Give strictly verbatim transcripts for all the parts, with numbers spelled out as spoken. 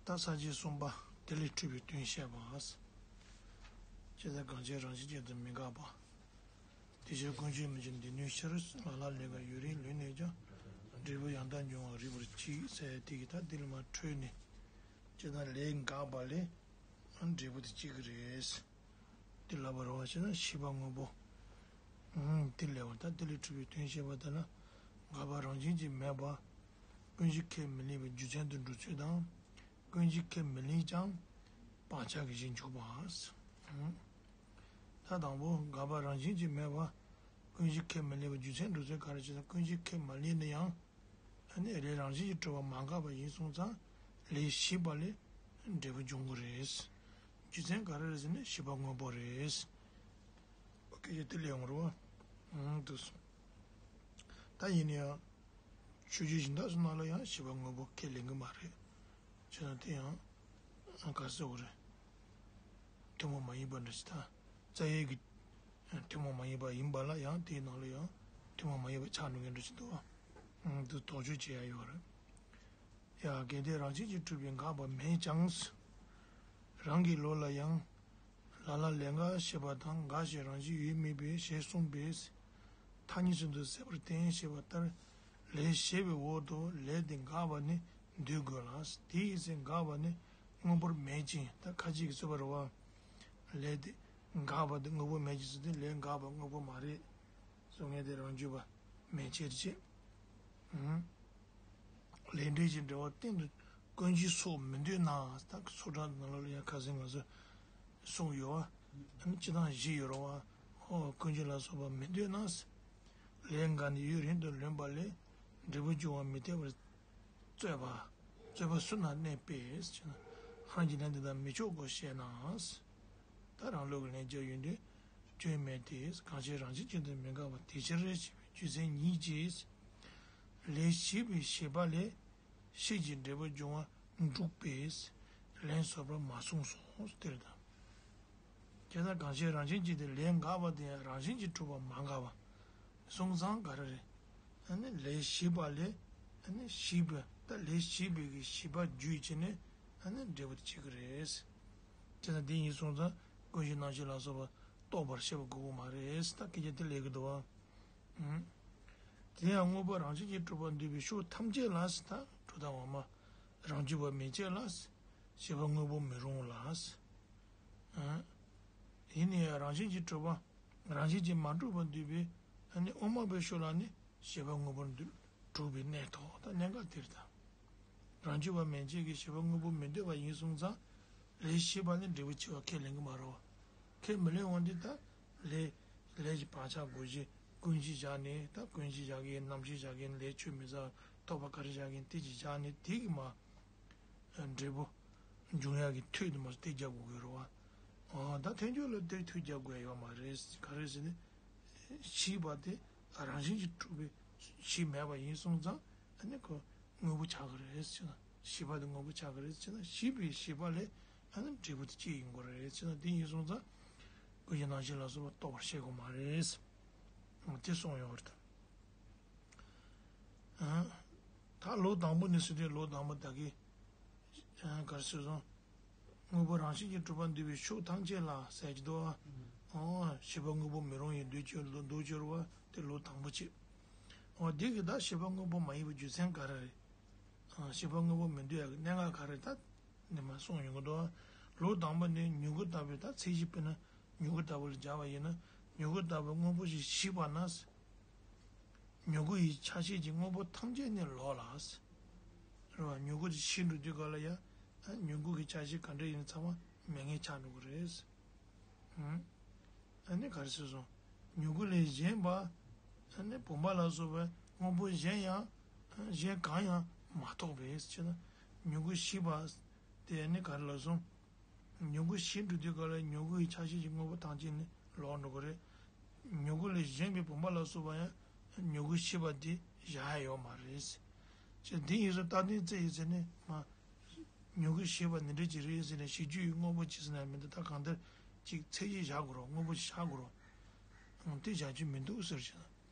ད་ས་བཅད་གསུམ་པ། དེ་ལས་འཕྲོས་པའི་དོན་བཤད་པ། ཇི་ལྟར་གང་ཕྱིར་རང་བཞིན་གཅིག་ཏུ་མི་འགག་པ། དེ་ཕྱིར་ཀུན་རྫོབ་མི་འབྱུང་སྡེ་སྣོད་ཕྱིར། ལ་ལ་ལས་འགའ་ཡུན་རིང་ལུས་ནས་ཀྱང་། འབྲས་བུ་ཡང་དག་འབྱུང་བར་རིགས་པར་བྱེད་ཟེར་དེ་གི་ད་འདི་ལ་མར་འཕྲོས་ནས། ཇི་ལྟར་ལས་འགགས་པ་ལས་འབྲས་བུ་དེ་སྐྱེ་གི་རེད། དེ་ལབ་པ་རེད་བ། ཞེ་ན་ཤེས་པ་དངོས་པོ། ཨང་། དེ་ལས་འོ་ད་དེ་ལས་འཕྲོས་པའི་དོན་བཤད་པ་ལྟར་ན། འགག་པ་རང་བཞིན་གྱིས་མེད་པ། ཀུན་གཞི་ཁས་མི་ལེན་པའི་རྒྱུ་མཚན་དུ་འགྲོ་ཚུལ་དང་། ཀུན་གཞི་ཁས་མི་ལེན་ཀྱང་བག་ཆགས་ཀྱི་གཞི་འཇོག་པ། ཨང་། ད་དང་པོ་འགག་པ་རང་བཞིན་གྱིས་མེད་པ། ཀུན་གཞི་ཁས་མི་ལེན་པའི་རྒྱུ་མཚན་འགྲོ་ཚུལ་ག་རེ་བྱས་ན། ཀུན་གཞི་ཁས་མ་ལེན་ན་ཡང་། ཨ་ནི་ལས་རང་བཞིན་གྱིས་གྲུབ་པ་མ་འགགས་པ་ཡིན་སོང་ཙང་། ལས་ཞིག་པ་ལས་འབྲས་བུ་འབྱུང་གི་རེད། རྒྱུ་མཚན་ག་རེ་རེད་ཟེར་ན་ཤེས་པ་དངོས་པོ་རེད། ཨོ་ཁེ། དེ་ལས་ཡོང་རོགས། ཨང་། འདུག་སོང་། ད་ཡིན་ན་ཡང་། ཆོས་བརྒྱུད་གཞན་དག་སོགས་ནང་ལ་ཡང་ཤེས་པ་དངོས་པོ་ཁས་ལེན་གི་མ་རེད། བྱས་ན་དེ་ཡང་། ཨ། ག་རེ་ཟེར་དགོས་རེད། ཐུན་མོང་མ་ཡིན་པ་འདྲ་ཞིག་དང་། རྩ་བའི་གི་ཐུན་མོང་མ་ཡིན་པ་ཡིན་པ་ལ་ཡང་དེའི་ནང་ལ་ཡང་ཐུན་མོང་མ་ཡིན་པ་ཆགས་འགྲོ་མཁན་འདྲ་ཞིག་འདུག་བ། འདི་དོགས་གཅོད་བྱེད་ཡ་ཡོད་རེད། ཡ། གལ་ཏེ་རང་བཞིན་གྱིས་གྲུབ་པའི་འགག་པ་མེད་ཀྱང་། རང་གི་བློ་ལ་ཡང་། ལ་ལ་ལས་འགའ་ཞེས་པ་དང་འགའ་ཞིག་རང་བཞིན་ཡོད་མིན་པའི་ཞེས་གསུངས་པས། ཐ་སྙད་ཚུལ་དུ་ཟད་པར་བསྟན་ཞེས་པ་ལྟར། ལས་ཞེས་པའི་འོག་ཏུ་ལས་དེ་འགགས་པ་ནི་འདོད་དགོས་ལ། དེ་ཡི་ཚེ་འགགས་པ་ནི་དངོས་པོར་མེད་ཅིང་། ད་ཁ་ཅིག་གིས་རྩོད་པ་རེད་བ། ལས་དེ་འགགས་པ་དེ་དངོས་པོ་མེད་ཅིང་ཟེར་དུས་ལས་འགགས་པ་དངོས་པོ་མ་རེད་གསུང་མཁན་དེ་རང་རྒྱུད་པ་མན་ཆད་རེད། ཨང་། ལས་འབྲས་ཀྱི་འབྲེལ་བ་གཏན་དུ་ཀུན་གཞི་སོགས་མི་འདོད་ན། ད་ཚོགས་གྲངས་ནང་ལོགས་ལ་ཡང་ཁ་སང་ང་ཚོས་གསུངས་ཡོད་བ། ཨ་ནི་སྤྱིར་བཏང་བཞི་ཡོད་རེད་བ། ཧོ། ཀུན་གཞི་ལ་སོགས་པ་མི་འདོད་ན། ལས་འགགས་ནས་ཡུན་རིང་དུ་ལོན་པ་ལས་འབྲས་བུ་འབྱུང་བ་མི་འཐད་པར་རྩོད་པ། རྩོད་པ་གསུམ་ན་གནས་པས། ཧང་གི་ལན་འདི་དག་མི་ཆོག་གོ་ཞེ་ན། ད་རང་ལུགས་ཀྱི་ལན་རྒྱག་ཡོང་དུས། སྐྱོན་མེད་དེ། གང་ཕྱིར་རང་བཞིན་གྱིས་དེ་མི་འགག་པ་དེ་ཕྱིར་ཞེས་པའི་རྒྱུ་མཚན་ཉིད་ཀྱིས། ལས་ཞེས་པའི་ཞེས་པ་ལས་ཤེས་ཀྱི་འབྲས་བུ་འབྱུང་བ་འགྲུབ་པས་ལན་སོགས་པར་མ་གསུངས་སོ། དེར་ད། ཇི་ལྟར་གང་ཕྱིར་རང་བཞིན་གྱིས་དེ། ལས་འགགས་པ་དེ་ཡང་རང་བཞིན་གྱིས་གྲུབ་པ་མ་འགགས་པ་སོང་ཙང་ག་རེ་རེད། ཨ་ནི་ལས་ཞེས་པ་ལས། ཨ་ནི་ཞེས་པ། ད་ལས་ཞེས་པའི་གི་ཞེས་པ་བརྒྱུད་བྱས་ནས་ཨ་ནི་འབྲས་བུ་དེ་སྐྱེ་གི་རེད། དེ་ལྟ་དེ་ཡིན་སོང་ཙང་ཀུན་གཞི་རྣམ་ཤེས་ལ་སོགས་པ་རྟོགས་པར་བྱེད་པ་དགོས་པ་མ་རེད། ད་སྐད་ཆ་དེ་ལས་ཀྱི་འདུག་བ། ཨང་། དེ་ཡང་དངོས་པོ་རང་བཞིན་གྱིས་གྲུབ་པར་འདོད་པའི་ཕྱོགས་ཐམས་ཅད་ལ། ད་གྲུབ་མཐའ་འོག་མ་རང་རྒྱུད་པ་མན་ཆད་ལ་ཞེས་པ་དངོས་པོ་མི་རུང་ལ། ཨང་། ཡིན་ན་ཡང་རང་བཞིན་གྱིས་གྲུབ་པ། རང་བཞིན་གྱིས་མ་གྲུབ་པར་འདོད་པའི་ཨ་ནི་དབུ་མ་པའི་ཕྱོགས་ལ་ནི་ཞེས་པ་དངོས་པོར་འདོད། གྲུབ་པའི་གནས་ཐོག་དང་གནད་འགག་དེར་ད། རང་རྒྱུད་པ་མན་ཆད་ཀྱིས་ཞེས་པ་དངོས་པོ་མི་འདོད་པ་ཡིན་སོང་ཙང་། ལས་ཞེས་པ་ནི་འབྲས་བུ་སྐྱེ་བ་ཁས་ལེན་གྱི་མ་རེད་བ། ཁས་མི་ལེན་འོང་དུས་ད། ལས། ལས་ཀྱི་བག་ཆགས་བསྒོ་གཞི་ཀུན་གཞི་བཞག་ནས། ད་ཀུན་གཞི་བཞག་གི་ཡིན། རྣམ་ཤེས་བཞག་གི་ཡིན། ལས་ཆོས་མི་ཟ་རྟོག་པ་ག་རེ་བཞག་གི་ཡིན། དེ་གྱིས་བཞག་ནས་དེ་གི་མ། འབྲས་བུ་འབྱུང་ཡག་གི་ཐོད་དུ་མ་སོང་དེ་རྒྱག་དགོས་ཀྱི་རེད་བ། ཨ། ད་ཐལ་འགྱུར་ལ་དེར་ཐོད་རྒྱག་དགོས་ཡོད་མ་རེད། ག་རེ་ཟེར་ན། ཞེས་པ་དེ་རང་བཞིན་གྱིས་གྲུབ་པའི་ཞེས་མེད་པ་ཡིན་སོང་ཙང་། ཨ་ནི་ཁོ་དངོས་པོ་ཆགས་ཀྱི་རེད་ཟེར་ན། ཞེས་པ་དེ་དངོས་པོ་ཆགས་ཀྱི་རེད་ཟེར་ན། ཞེས་པའི་ཞེས་པ་ལས་ཨ་ནི་འབྲས་བུ་དེ་སྐྱེ་ཡོང་གི་རེད་ཟེར་ན། དེ་ཡིན་སོང་ཙང་ཀུན་གཞི་རྣམ་ཤེས་ལ་སོགས་པ་རྟོགས་པར་བྱེད་དགོས་མ་རེད། དེ་གསུངས་ཡོད་རེད། ཨ། ད་ལོ་དང་པོ་ནས་ཟེར་དུས་ལོ་དང་པོ་ད་གི། ཨ། ག་རེ་ཟེར་སོང་། དངོས་པོ་རང་བཞིན་གྱིས་གྲུབ་པར་འདོད་པའི་ཕྱོགས་ཐམས་ཅད་ལ་ཟེར་གྱི་འདུག་ཨ། ཨོ། ཞེས་པ་དངོས་པོ་མི་རུང་ཡང་འདོད་ཀྱི་འདོད་ཀྱི་རེད་བ། དེ་ལོ་དང་པོ་གཅིག་ཨོ། འདི་གི་ད་ཞེས་པ་དངོས་པོ་མ་ཡིན་པའི་རྒྱུ་མཚན་ག་རེ་རེད། ཨ། ཞེས་པ་དངོས་པོ་མི་འདོད་ཡག་གི་གནད་འགག་ག་རེ་ད་ནི་མ་གསུངས་ཡོང་གི་འདུག་ལོ་དང་པོ་ནི་མྱུ་གུ་ལྟ་བུའི་ད་ཚད་གཞི་དཔེར་ན། མྱུ་གུ་ལྟ་བུ་ལ་སྦྱར་བ་ཡིན་ན། མྱུ་གུ་ལྟ་བུ་དངོས་པོ་ཞིག་ཤེས་པ་ན། མྱུ་གུ་ཡི་ཆ་ཤས་ཀྱི་དངོས་པོ་ཐམས་ཅད་ནི་ལོག་ལ། རེད་བ། མྱུ་གུ་དེ་ཤི་འགྲོ་དུས་ག་ལ་ཡ། མྱུ་གུ་གི་ཆ་ཤས་ག་འདྲ་ཡིན་ཚང་མ་མེད་མཁན་ཆགས་འགྲོ་གི་རེད། ཧུམ། ཨ་ནི་ག་རེ་ཟེར་སོང་། མྱུ་གུ་ལས་གཞན་པ། ཨ་ནི་བུམ་པ་ལ་སོགས་པའི་དངོས་པོ་གཞན་ཡང་། གཞན་གང་ཡང་མ་གཏོགས་པས་ཟེར་ན། མྱུ་གུ་ཤི་བ། དེ་ནི་ག་རེ་ལབ་སོང་། མྱུ་གུ་ཤི་འགྲོ་དུས་ག་ལ་མྱུ་གུ་ཡི་ཆ་ཤས་ཀྱི་དངོས་པོ་ཐམས་ཅད་ནི་ལོག་འགྲོ་གི་རེད། མྱུ་གུ་ལས་གཞན་པའི་བུམ་པ་ལ་སོགས་པ་ཡང་མྱུ་གུ་ཤི་བ་དེ་བཞག་ཡ་ཡོད་མ་རེད། ཅེས་འདི་ཡིན་ཙང་རྟག་གཏན་བཙལ་ཡིན་ཟེར་ནས་མ། མྱུ་གུ་ཤི་བ་འདི་འདྲ་ཅིག་རེད་ཟེར་ནས་ཤི་རྒྱུ་ཡི་དངོས་པོ་ཅིག་ཟེར་ན་མི་འདུག་ད་གང་ལྟར་ཅིག་ཚད་གཞི་བཞག་དགོས་རེད། དངོས་པོ་ཅིག་བཞག་དགོས་རེད། ཨང་། དེ་བཞག་རྒྱུ་མི་འདུག་ཟེར་ཞིང་།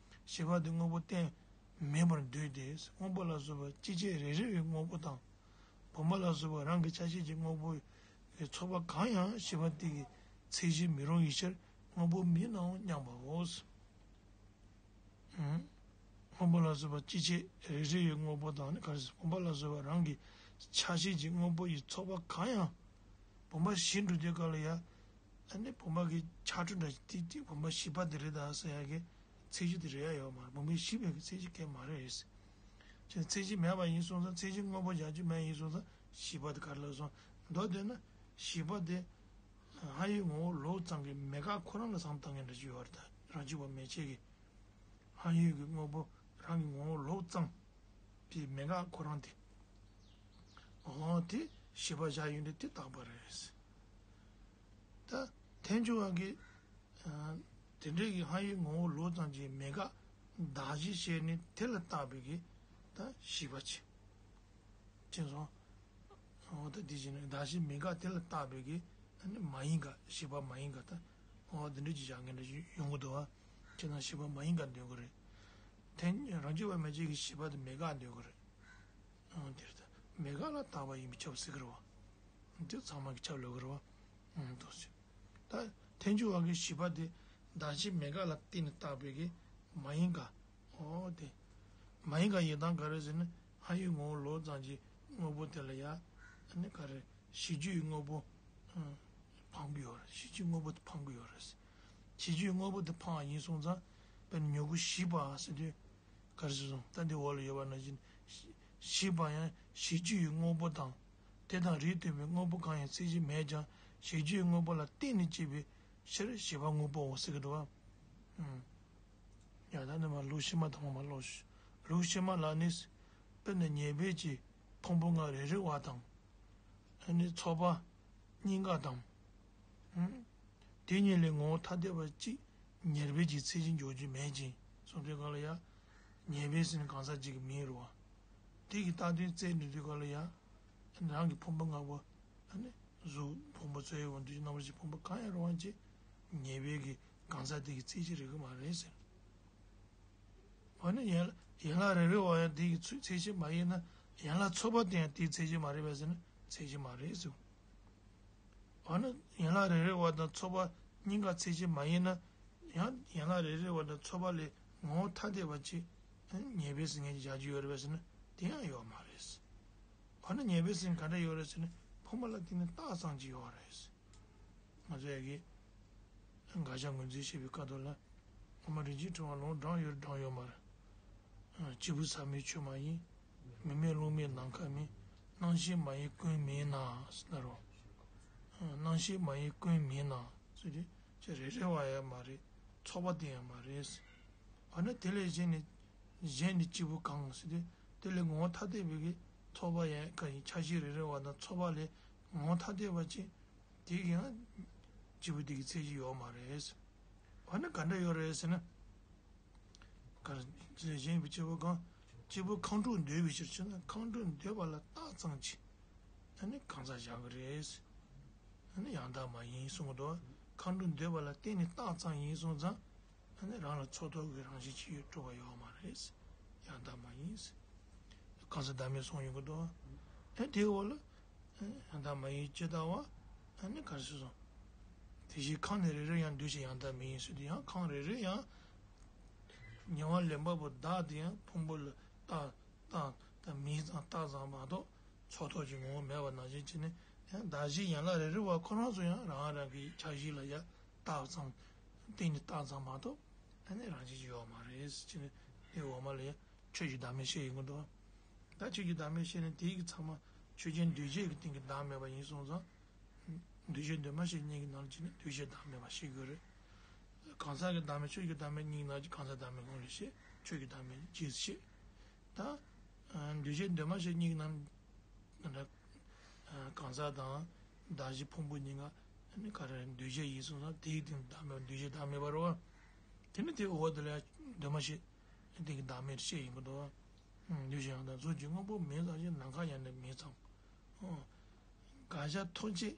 ཤེས་པ་དེ་དངོས་པོ་གཏན་མེད་པར་འདོད་དེ། དངོས་པོ་ལ་སོགས་པ་སྐྱེ་མཆེད་རེ་རེ་བའི་དངོས་པོ་དང་། བུམ་པ་ལ་སོགས་པ་རང་གི་ཆ་ཤས་ཀྱི་དངོས་པོ་ཡི་ཚོགས་པ་གང་ཡང་བཞི་པ་དེ་གི་མཚན་གཞི་མི་རུང་བའི་ཕྱིར་དངོས་པོ་མིན་ནའང་མཉམ་པའོ། ཨུམ། དངོས་པོ་ལ་སོགས་པ་སྤྱི་ཆ་རེ་རེ་ཡི་དངོས་པོ་དང་ནི་ག་རེ་ཟེར། བུམ་པ་ལ་སོགས་པ་རང་གི་ཆ་ཤས་ཀྱི་དངོས་པོ་ཡི་ཚོགས་པ་གང་ཡང་། བུམ་པ་བཞི་འགྲོ་དུས་སྐབས་ལ་ཡང་། ཨ་ནི་བུམ་པ་གི་ཆ་འཕྲུལ་འདྲ་ཞིག་ཏིག་ཏིག་བུམ་པ་བཞི་པ་དེ་རེད་ད་ཟེར་ཡ་གི་མཚན་གཞི་དེ་རེད་ཡ་ཡོད་མ་རེད། བུམ་པ་བཞི་པའི་གི་མཚན་གཞི་གང་ཡང་མ་རེད། ཅེས་མཚན་གཞི་མེད་པ་ཡིན་སོང་ཙང་། མཚན་གཞི་དངོས་པོ་བཞག་རྒྱུ་མེད་ཡིན་སོང་ཙང་། བཞི་པ་དེ་ག་རེ་ལབ་སོང་། མདོར་བསྡུས་ན་བཞི་པ་དེ་སྔ་ཡོད་ངོ་བོ་ལོག་ཙམ་གྱི་མེད་དགག་ཁོ་རང་ལ་བསམ་བཏང་མཁན་འདྲ་ཞིག་ཡོད་རེད་ད། རང་རྒྱུད་པ་མན་ཆད་ཀྱི། སྔ་ཡོད་ཀྱི་དངོས་པོ་རང་གི་ངོ་བོ་ལོག་ཙམ་གྱི་མེད་དགག་ཁོ་རང་དེ། འོ་དེ་བཞི་པ་བཞག་ཡོད་འདྲ་དེ་རྟག་པ་རེད། ད་ཐལ་འགྱུར་བ་གི། ཨ། དེ་འདྲའི་གི་སྔ་ཡོད་ངོ་བོ་ལོག་ཙམ་གྱི་མེད་དགག་གདགས་གཞི་བྱས་ནས་དེ་ལ་བརྟགས་པའི་གི་ད་བཞི་པ་བྱས། ཅེས་སོ། འོ་ད་དེ་བཞིན་གདགས་གཞི་མེད་དགག་དེ་ལ་བརྟགས་པའི་གི་ཨ་ནི་མ་ཡིན་དགག་བཞི་པ་མ་ཡིན་དགག་ད། འོ་དེ་འདྲ་ཅིག་བཞག་མཁན་འདྲ་ཞིག་ཡོང་གི་འདུག་བ། ཁྱེད་རང་བཞི་པ་མ་ཡིན་དགག་འདོད་གི་རེད། དེ་རང་རྒྱུད་པ་མན་ཆད་ཀྱི་བཞི་པ་དེ་མེད་དགག་འདོད་གི་རེད། འོ་དེ་རེད་ད། མེད་དགག་ལ་བརྟགས་པ་ཡིན་པས་ཁྱབ་སྲིད་གི་རེད་བ། དེ་ཚང་མ་གི་ཁྱབ་ལོས་གི་རེད་བ། འོ་དེ་ཟེར། ད་ཐལ་འགྱུར་བ་གི་བཞི་པ་དེ་གདགས་གཞི་མེད་དགག་ལ་བརྟེན་ནས་བརྟགས་པའི་གི་མ་ཡིན་དགག་འོ་དེ། མ་ཡིན་དགག་ཡིན་སྟངས་ག་རེ་ཟེར་ན། སྔ་ཡོད་ངོ་བོ་ལོག་ཙམ་གྱི་དངོས་པོ་དེ་ལ་ཡ། ཨ་ནི་ག་རེ། གཞི་རྒྱུའི་དངོས་པོ་ཨ་འཕངས་ཀྱི་ཡོད་རེད། གཞི་རྒྱུའི་དངོས་པོ་དེ་འཕངས་ཀྱི་ཡོད་རེད། གཞི་རྒྱུའི་དངོས་པོ་དེ་འཕངས་པ་ཡིན་སོང་ཙང་། དཔེར་ན་མྱུ་གུ་བཞི་པ་ཟེར་དུས་ག་རེ་ཟེར་སོང་། ད་འདི་འོག་ལ་ཡོད་པ་ནང་བཞིན། བཞི་པ་ཡང་གཞི་རྒྱུའི་དངོས་པོ་དང་། དེ་དང་རིགས་མཐུན་པའི་དངོས་པོ་གང་ཡང་མཚན་གཞི་མེད་ཀྱང་། གཞི་རྒྱུའི་དངོས་པོ་ལ་བརྟེན་ནས་སྐྱེས་པའི་ཕྱིར་བཞི་པ་དངོས་པོའོ་ཟེར་གྱི་འདུག་བ། ཨུམ། ཡང་ད་ནི་མ་ལུགས་ཕྱི་མ་དང་པོ་མ་ཀློག་ཞུ། ལུགས་ཕྱི་མ་ལ་ནི། དཔེར་ན་ཉེར་སྦས་ཀྱི་ཕུང་པོ་ལྔ་རེ་རེ་བ་དང་། ཨ་ནི་ཚོགས་པ་གཉིས་ཀ་དང་། ཨུམ། དེ་གཉིས་ལས་ངོ་བོ་ཐ་དད་པ་གཅིག་ཉེར་སྦས་ཀྱི་མཚན་གཞི་འཇོག་རྒྱུ་མེད་ཅིང་གསུངས་པའི་སྐབས་ལ་ཡང་། ཉེར་སྦས་ཟེར་ནི་གང་ཟག་གཅིག་གི་མིང་རེད་བ། དེ་གི་བཏགས་དོན་བཙལ་ནས་འདུག་ག་ལ་ཡ། རང་གི་ཕུང་པོ་ལྔ་པོ། ཨ་ནི། གཟུགས་ཕུང་པོ་རྩོལ་བའི་འདུ་བྱེད་རྣམ་པར་ཤེས་ཕུང་པོ་གང་ཡང་རུང་བ་ཅི། ཉེར་སྦས་ཀྱི་གང་ཟག་དེ་གི་མཚན་གཞི་རེད་གི་མ་རེད་ཟེར། འོ་ན་ཡན་ཡན་ལག་རེ་རེ་བ་ཡང་དེ་གི་ཚུལ་མཚན་གཞི་མ་ཡིན་ན། ཡན་ལག་ཚོགས་པ་དེ་ཡང་དེའི་མཚན་གཞི་མ་རེད་པས་ཟེར་ན་མཚན་གཞི་མ་རེད་ཟེར། འོ་ན་ཡན་ལག་རེ་རེ་བ་དང་ཚོགས་པ་གཉིས་ཀ་མཚན་གཞི་མ་ཡིན་ན། ཡང་ཡན་ལག་རེ་རེ་བ་དང་ཚོགས་པ་ལས་ངོ་བོ་ཐ་དད་པ་ཅིག་ཉེར་སྦས་ཟེར་མཁན་ཅིག་བཞག་རྒྱུ་ཡོད་རེད་པས་ཟེར་ན་དེ་ཡང་ཡོད་མ་རེད། འོ་ན་ཉེར་སྦས་ཟེར་མཁན་ག་འདྲ་ཡོད་རེད་ཟེར་ན་ཕུང་པོ་ལ་བརྟེན་ནས་རྟགས་ཙམ་ཅིག་ཡོད་རེད། ང་ཚོ་ཡ་གི་དགག་བྱ་ངོས་འཛིན་བྱེད་པའི་སྐབས་དུ་ལ། ངོ་མ་རིན་ཆེན་ཕྲེང་བ་ལུང་དྲངས་ཡོད་དྲངས་ཡོད་མ་རེད། སྐྱེས་བུ་ཟག་མེད་ཆོས་མ་ཡིན། མི་མེད་རླུང་མེད་ནམ་མཁའ་མིན། རྣམ་ཤེས་མ་ཡིན་ཀུན་མིན་ན་ཟེར་ན་རོ། རྣམ་ཤེས་མ་ཡིན་ཀུན་མིན་ན་ཟེར་དུས་ཅི་རེ་རེ་བ་ཡང་མ་རེད། ཚོགས་པ་དེ་ཡང་མ་རེད། འོ་ན་དེ་ལས་གཞན་ནི་གཞན་ནི་སྐྱེས་བུ་གང་ཟེར་དུས་དེ་ལས་ངོ་བོ་ཐ་དད་པའི་གི་ཚོགས་པ་ཡང་ག་ཡིན་ཆ་ཤས་རེ་རེ་བ་དང་ཚོགས་པ་ལས་ངོ་བོ་ཐ་དད་པ་ཅིག་དེ་གི་ཡང་སྐྱེས་བུ་དེ་གི་མཚན་གཞི་ཡོད་མ་རེད། འོ་ན་ག་འདྲ་ཡོད་རེད་ཟེར་ན། ག་རེ་གཞན་པའི་སྐྱེས་བུ་གང་། སྐྱེས་བུ་ཁམས་དྲུག་འདོད་པའི་ཕྱིར་ཞེ་ན་ཁམས་དྲུག་འདོད་པ་ལ་རྟགས་ཙམ་གྱིས་ཨ་ནི་གང་ཟག་བཞག་གི་རེད། ཨ་ནི་ཡང་དག་མ་ཡིན་གསུང་གི་འདུག་ཁམས་དྲུག་འདོད་པ་ལ་བརྟེན་ནས་རྟགས་ཙམ་ཡིན་སོང་ཙང་། ཨ་ནི་རང་ལ་ཚོགས་ཐོག་གི་རང་བཞིན་ཅིག་ཡོད་གྲུབ་པ་ཡོད་མ་རེད། ཡང་དག་མ་ཡིན། གང་ཟག་བདག་མེད་གསུངས་ཡོང་གི་འདུག་ཨ་དེའི་འོག་ལ། ཡང་དག་མ་ཡིན་ཇི་ལྟ་བ། ཨ་ནི་ག་རེ་ཟེར་སོང་། དེ་བཞིན་ཁམས་ནི་རེ་རེ་ཡང་འདུས་བྱས་ཡང་དག་མིན་ཟེར་དུས་ཡང་ཁམས་རེ་རེ་ཡང་། ཉེ་བར་ལེན་པ་པོ་བདག་དེ་ཡང་ཕུང་པོ་ལ་རྟགས་རྟགས་དང་མིང་ཙམ་རྟགས་ཙམ་མ་གཏོགས་ཚོགས་ཐོག་གི་ངོ་བོ་མེད་པ་ནང་བཞིན་བྱས་ནས་ཡང་གདགས་གཞི་ཡན་ལག་རེ་རེ་བ་ཁོ་རང་ཚོ་ཡང་རང་རང་གི་ཆ་གཞི་ལ་ཡང་རྟགས་ཙམ་བརྟེན་ནས་རྟགས་ཙམ་མ་གཏོགས་ཨ་ནི་རང་བཞིན་གྱིས་ཡོད་མ་རེད་ཟེར་བྱས་ནས་དེའི་འོག་མ་ལ་ཡང་ཆོས་ཀྱི་བདག་མེད་བཤད་ཡོང་གི་འདུག་ད་ཆོས་ཀྱི་བདག་མེད་བཤད་ནས་དེའི་གི་ཚང་མ་ཆོས་ཅན་འདུས་བྱས་ཀྱི་སྟེང་གི་བདག་མེད་པ་ཡིན་སོང་ཙང་། འདུས་བྱས་འདུས་མ་བྱས་གཉིས་ཀྱི་ནང་ལ་བྱས་ནས་འདུས་བྱས་བདག་མེད་པ་བཤད་དགོས་རེད། གང་ཟག་གི་བདག་མེད་ཆོས་ཀྱི་བདག་མེད་གཉིས་ཀྱི་ནང་གི་གང་ཟག་བདག་མེད་གོང་ལ་བཤད། ཆོས་ཀྱི་བདག་མེད་རྗེས་སུ་བཤད། ད། འདུས་བྱས་འདུས་མ་བྱས་གཉིས་ཀྱི་ནང་། གང་ཟག་དང་གདགས་གཞི་ཕུང་པོ་གཉིས་ཀ་ནི་ག་རེ་འདུས་བྱས་ཡིན་སོང་ཙང་དེའི་སྟེང་བདག་མེད་པ་འདུས་བྱས་བདག་མེད་པ་རེད་བ། དེ་ནི་དེའི་འོག་དེ་ལ་འདུས་མ་བྱས་སྟེང་གི་བདག་མེད་བཤད་ཡིན་གྱི་འདུག་འདུས་བྱས་ཡང་དག་གཟུགས་ཀྱི་དངོས་པོ་མིང་ཙམ་ཞིག་ནམ་མཁའ་ཡང་ནི་མིང་ཙམ། དགག་བྱ་ཐོགས་བཅས་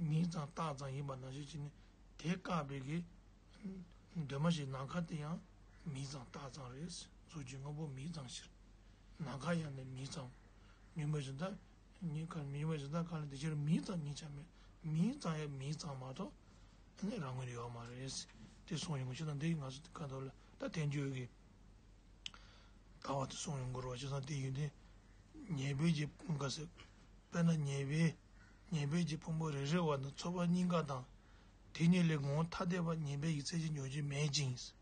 མིང་ཙམ་རྟགས་ཙམ་ཡིན་པ་ནང་བཞིན་བྱས་ནས་དེ་བཀག་པའི་གི་འདུས་མ་བྱས་ནམ་མཁའ་དེ་ཡང་མིང་ཙམ་རྟགས་ཙམ་རེད། གཟུགས་ཀྱི་དངོས་པོ་མིང་ཙམ་ཕྱིར། ནམ་མཁའ་ཡང་ནི་མིང་ཙམ། ཉོན་མོངས་བཞིན་དུ་ ཉིད་གང་མིན་པ་ཞིག་དང་གང་ལ་དེ་ཕྱིར་མིང་ཙམ་ཉིད་ཀྱང་མེད། མིང་ཙམ་ཡང་མིང་ཙམ་མ་གཏོགས་ཨ་ནི་རང་ངོས་ནས་ཡོད་མ་རེད། དེ་གསུངས་ཡོང་གི་ཕྱིར་དང་འདི་ང་ཚོ་ག་དོ་ལ་ད་དེ་འཇོག་གི། ལྟ་བ་དེ་གསུངས་ཡོང་གི་རེད་བ། བྱས་ཙང་དེ་ཡོད་དེ། ཉེར་སྦས་ཀྱི་ཕུང་ཁ་ཟེར། དཔེར་ན་ཉེར་སྦས། ཉེར་སྦས་ཀྱི་ཕུང་པོ་རེ་རེ་བ་དང་ཚོགས་པ་གཉིས་ཀ་དང་། དེ་གཉིས་ལས་ངོ་བོ་ཐ་དད་པ་ཉེར་སྦས་ཀྱི་མཚན་གཞི་འཇོག་རྒྱུ་མེད་ཅིང་།